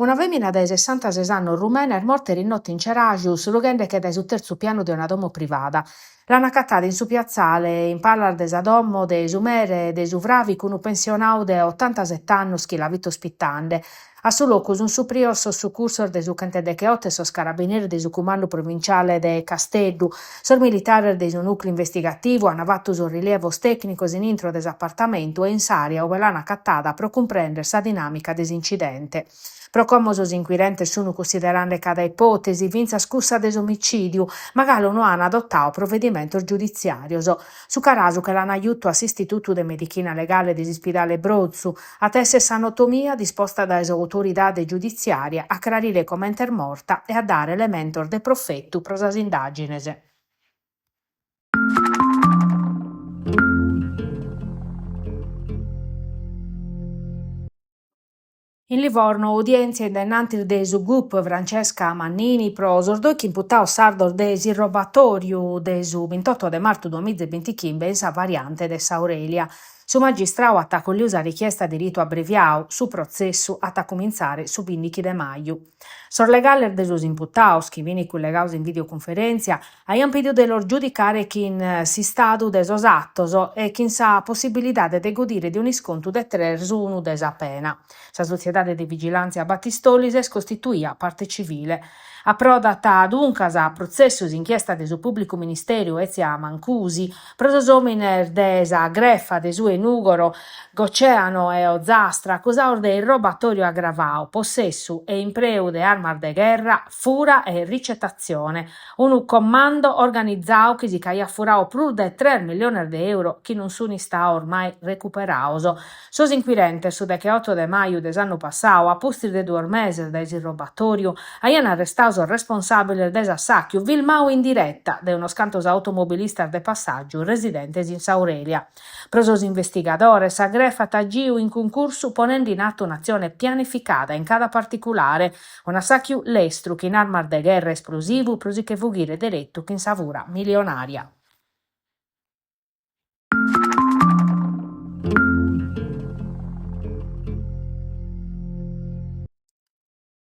Una fèmina de sessantases annos rumena est morta eris note in Ceraxius rughendeche dae su tertzu pianu de una domo privada. L'an acatada in su piatzale in palas de sa domo de su mere de su fràvicu unu pensionadu de otantasete annos chi la fit ospitande. A su locu sunt suprios sos sucursos de su chentedegheoto e sos carabineris de su Cumandu Provinciale de Casteddu. Sos militares de su nùcleu investigativu ant fatu sos rilievos tècnicos in intro de s'apartamentu e in s'àrea ue l'ant acatada pro cumprèndere sa dinàmica de s'incidente. Pro como sos inquirentes sunt cunsiderende cada ipòtesi, fintzas cussa de s'omicìdiu, ma galu no ant adotadu provedimentos giuditziàrios. Su carasu che l'ant giutu a s'Istitutu de Medichina Legale de s'ispidale Brotzu. At a èssere s'anatomia disposta dae s'autoridade giuditziària a crarire comente est morta e a dare elementos de profetu pro sas indàgines. In Livorno udièntzia in dae in antis de su gup Francesca Mannini pro sos doichi imputados sardos de s'irrobatòriu de su bintoto de martu duamiza e bintichimbe in sa variante de s'Aurelia. Su magistrau at acolliu sa richiesta de ritu abreviau, su protzessu at a cumintzare su bindichi de maju. Sos legales de sos imputados, chi fint cullegados in videocunferèntzia, aiant pediu de los giudicare chin s'istadu de sos atos e chin sa possibilidade de godire de un'iscontu de tres unu de sa pena. Sa sotziedade de vigilàntzia Battistolli s'est costituia parte civile. Aprodat duncas a protzessu s'inchiesta de su pùblicu ministèriu Ezia Mancusi pro sos òmines de sa grefa de su 'e Nùgoro, Goceano e Ozastra acusados de irrobatòriu agravadu, possessu e impreu de armas de gherra, fura e ricetatzione. Unu commando organizadu chi si ch'aiat furadu prus de tres milliones de euro chi non sunt istados mai recuperados. Sos inquirentes su decheoto de maju de s'annu passadu, a pustis de duos meses dae s'irrobatòriu, aiant arrestadu sos responsàbiles de s'assàchiu filmadu in direta dae unos cantos automobilistas de passàgiu residentes in s'Aurelia. Pro sos investigadores sa grefa at agidu in cuncursu ponende in atu un'atzione pianificada in cada particulare, un'assàchiu lestru chin armas de gherra e esplosivu pro si che fughire deretu chin sa fura milionària.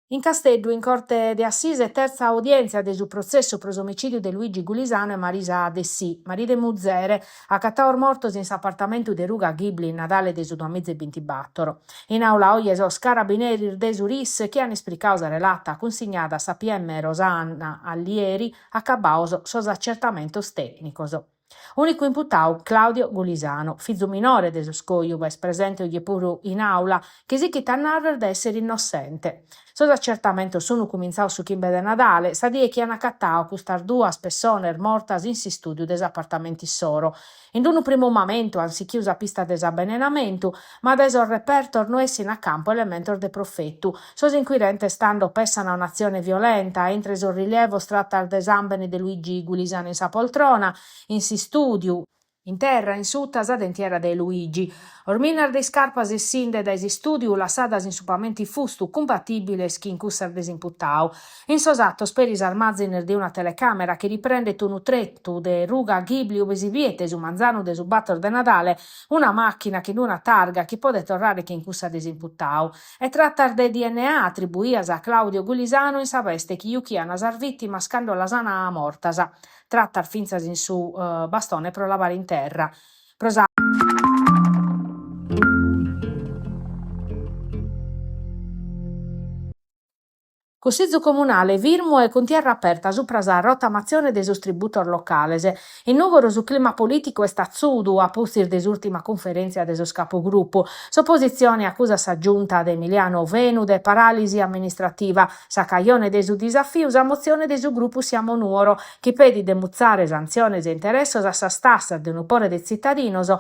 In Casteddu, in Corte de Assise, tertza udièntzia de su protzessu pro s'omicìdiu de Luigi Gulisano e Marisa Dessì, maridu e muzere, acatados mortos in s'apartamentu de Ruga Ghibli in Nadale de su duamiza e bintibàtoro. In àula oje sos carabineris de su RIS chi an ispricadu sa relata cunsignada a sa PM Rosanna Allieri, acabados sos acertamentos tècnicos. Ùnicu imputadu Claudio Gulisano, fizu minore de sos còjubes, presente oje puru in àula, chi sichit a nàrrere de èssere innossente. Sos acertamentos sunt cumintzados su chimbe de Nadale, sa die chi an acatadu custas duas pessones mortas in s'istùdiu de s'apartamentu issoro. In unu primu mamentu an sichidu sa pista de s'abenenamentu, ma dae sos repertos no essin a campu elementos de profetu. Sos inquirentes tando pessan a un'atzione violenta, intre sos rilievos tratas de sàmbene de Luigi Gulisano in sa poltrona, in s'istùdiu, in terra, in suta sa dentiera de Luigi, orminas de iscarpas essinde dae s'istùdiu lassadas in su pamentu ifustu, cumpatìbiles chin cussas de s'imputadu. In sos atos peri sas màzines de una telecàmera chi riprendet unu tretu de ruga Ghibli ube si biet su manzanu de su bator de Nadale una màchina chin una targa chi podet torrare chin cussa de s'imputadu e tratas de dna atribuias a Claudio Gulisano in sa beste chi juchian sas vìtimas cando las an mortas, tratas fintzas in su bastone pro labare in terra. Pro sa. Cussizu comunale firmu e cuntierra aperta supra sa rotamatzione de sos tributos locales. In Nùgoro su clima polìticu est atzudu a pustis de s'ùrtima cunferèntzia de sos capogrupu. S'opositzione acusat sa giunta de Emiliano Fenu de paràlisi amministrativa. Sa cajone de su disafiu sa motzione de su grupu Siamo Nuoro, chi pedit de mutzare santziones e interessos a sas tassas de unu pore de tzitadinos,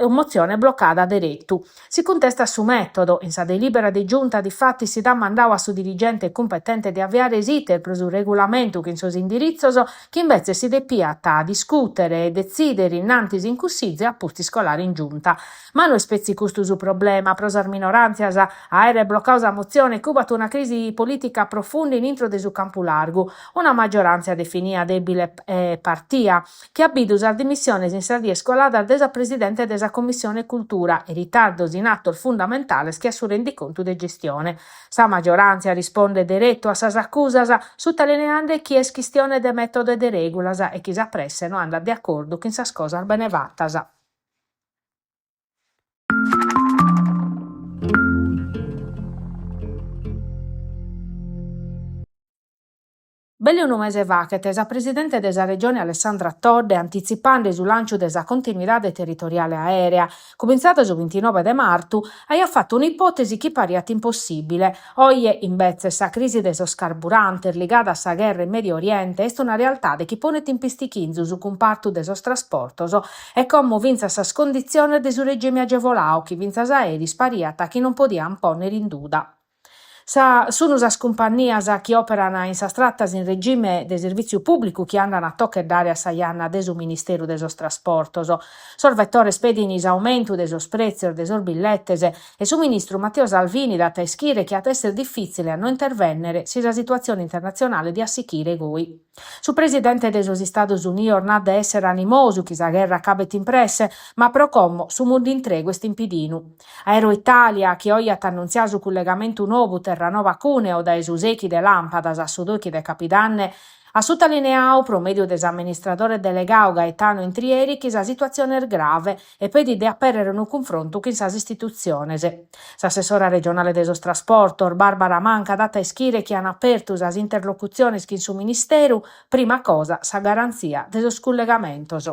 motzione blocada deretu. Si cuntestat su mètodo, in sa delìbera de giunta difatis si dat mandadu a su dirigente cumpetente. cumpetente de aviare s'iter pro su regulamentu chin sos indiritzos chi imbetzes si depiant discùtere e detzìdere innantis in Cussizu e a pustis colare in Giunta. Ma no est petzi custu su problema, pro sas minoràntzias a àere blocadu sa motzione cubat una crisi polìtica profunda in intro de su campu largu, una magioràntzia definia dèbile e partia, chi at bidu sas dimissiones in sas dies coladas de sa presidente de sa Commissione Cultura e ritardos in atos fundamentales che a su rendicontu de gestione. Sa magioràntzia rispondet deretu a sas acusas, sutalineende chi est chistione de mètodo e de règulas e chi sa presse no andat de acordu chin sas cosas bene fatas. Belle unu mese faghet, sa presidente de sa Regione Alessandra Todde, antitzipende su lànciu de sa continuidade territoriale aèrea, cumintzada su bintinoe de martu, aiat fatu un'ipòtesi chi pariat impossìbile. Oje, imbetzes, sa crisi de sos carburantes ligada a sa gherra in Medio Oriente est una realtade chi ponet in pistichinzu su cumpartu de sos trasportos e como fintzas sas conditziones de su regime agevoladu chi fintzas a eris pariat chi non podiant pònnere in duda. Sa Sunu sas cumpannias chi òperan in sas tratas in regime de servìtziu pùblicu chi andan a tocheddare a sa janna de su Ministeru de sos Trasportos. Sos vetores pedin s'aumentu de sos prètzios de sos billetes e su ministru Matteo Salvini dat a ischire chi at a èssere difìtzile a no intervènnere si sa situatzione internatzionale diat sichire goi. Su presidente de sos Istados Unidos nat de èssere animosu chi sa gherra acabet in presse, ma pro como su mundu intregu est in pidinu. Aeroitalia, chi oje at annuntziadu su cullegamentu nou Terranova-Cuneo dae su sèichi de làmpadas a su dòichi de capidanne, at sutalineadu pro mèdiu de s'amministradore delegadu Gaetano Intrieri chi sa situatzione est grave e pedit de apèrrere unu cunfrontu chin sas istitutziones. S'assessora regionale de sos Trasportos, Barbara Manca, dat a ischire chi an apertu sas interlocutziones chin su Ministeru, prima cosa sa garantzia de sos cullegamentos.